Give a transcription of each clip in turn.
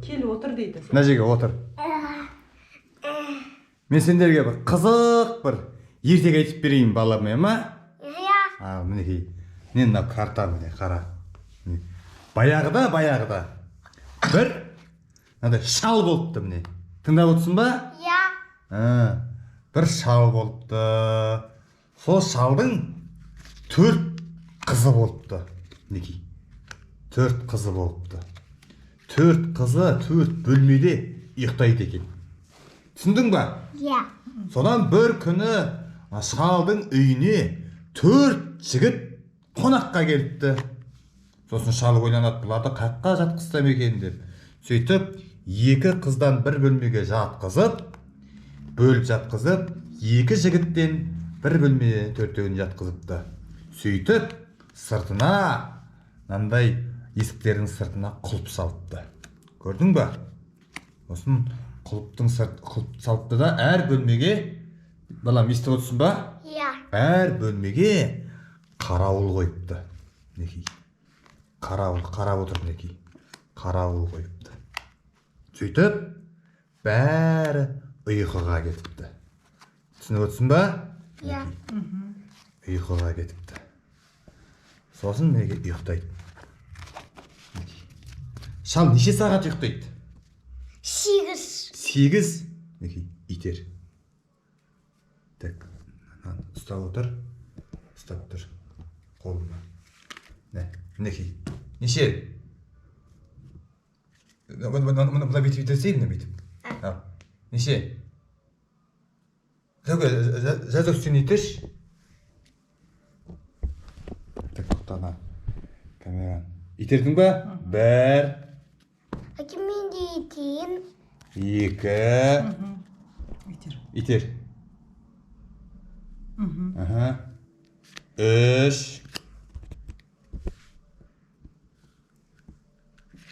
Кел, отыр дейді. Мына жерге отыр. Мен сендерге бір қызық бір ертегі айтып берейін, балам, иә ма? Иә. А, мінекей, міне, мынау карта, міне, қара. Міне. Баяғыда баяғыда бір мынандай шал болыпты. Міне, тыңдап отырсың ба? Иә. А, бір шал болыпты. Сол шалдың төрт қызы болыпты. Мінекей, төрт қызы болыпты. Төрт қызы төрт бөлмеде ұйықтайды екен, түсіндің ба? Иә. Содан бір күні шалдың үйіне төрт жігіт қонаққа келіпті. Сосын шал ойланады, бұларды қаққа жатқызсам екен деп. Сөйтіп екі қыздан бір бөлмеге жатқызып, бөліп жатқызып, екі жігіттен бір бөлмеге төртеуін жатқызыпты. Сөйтіп сыртына мынандай есіктердің сыртына құлып салыпты, көрдің ба? Сосын құлыптың сырт құлып салыпты да, әр бөлмеге, балам, естіп отырсың ба? Иә. Әр бөлмеге қарауыл қойыпты. Мінекей, қарауыл қарап отыр. Мінекей, қарауыл қойыпты. Сөйтіп бәрі ұйқыға кетіпті, түсініп отырсың ба? Иә. Ұйқыға кетіпті. Сосын мінекей, ұйықтайды. Мінекей. Шал неше сағат ұйықтайды? 8. 8. Мінекей, итер. Так, мынаны ұстап отыр, ұстап тұр қолына. Міне, мінекей, неше? Мына мына бүйтіп итерсей, мына бүйтіп. Ал, неше? Тәуке, жазық, сен итерші. Так, тоқта, ана камераны итердің ба? Бір. Әке, мен де етейін. Екі. Итер. Итер. Аха. Үш.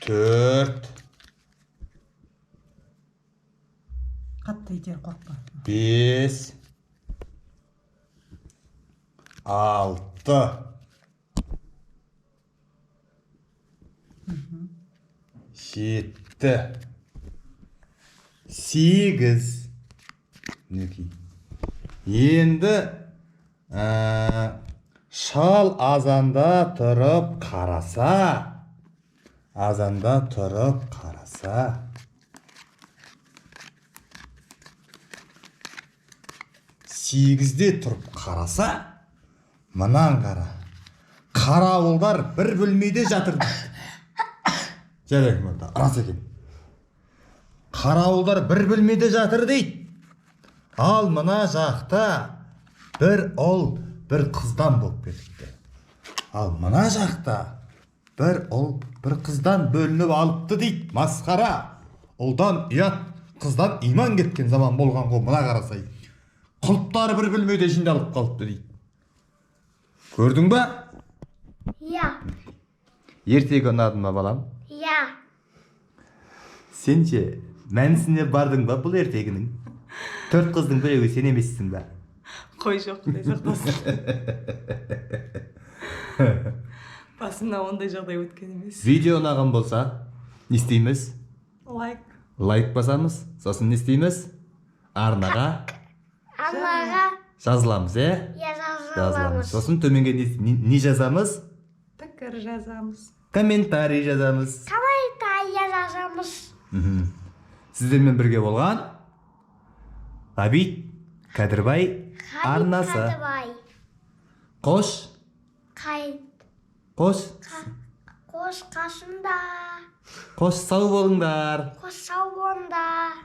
Төрт. Қатты итер, қорықпа. 5. 6. 7. 8. Мінекей. Енді шал азанда тұрып қараса, азанда тұрып қараса, 8-де тұрып қараса, мынаны қара, қарауылдар бір бөлмеде жатыр дейді. Жарайды, мында рас екен, қарауылдар бір бөлмеде жатыр дейді. Ал мына жақта бір ұл, бір қыздан болып кетіпті. Ал мына жақта бір ұл, бір қыздан бөлініп алыпты дейді. Масқара! Ұлдан ұят, қыздан иман кеткен заман болған ғой. Мына қарасай, құлыптары бір бөлмеде жиналып қалыпты дейді, көрдің ба? Иә. Ертегі ұнады ма, балам? Иә. Сен ше, мәнісіне бардың ба бұл ертегінің? Төрт қыздың біреуі сен емессің ба? Қой, жоқ, құдай сақтасын, басымнан ондай жағдай өткен емес. Видео ұнаған болса, не істейміз? Лайк. Лайк басамыз. Сосын не істейміз? Арнаға Арнаға жазыламыз, иә? Иә. Жазыламыз. Жазыламыз. Сосын төменге не жазамыз? Пікір жазамыз. Комментарий жазамыз. Комментарий жазамыз. Сіздермен бірге болған Ғабит Кәдірбай арнасы. Кәдібай. Қош. Қай. Қош. Қош қасында. Қош, сау болыңдар. Қош, сау болыңдар.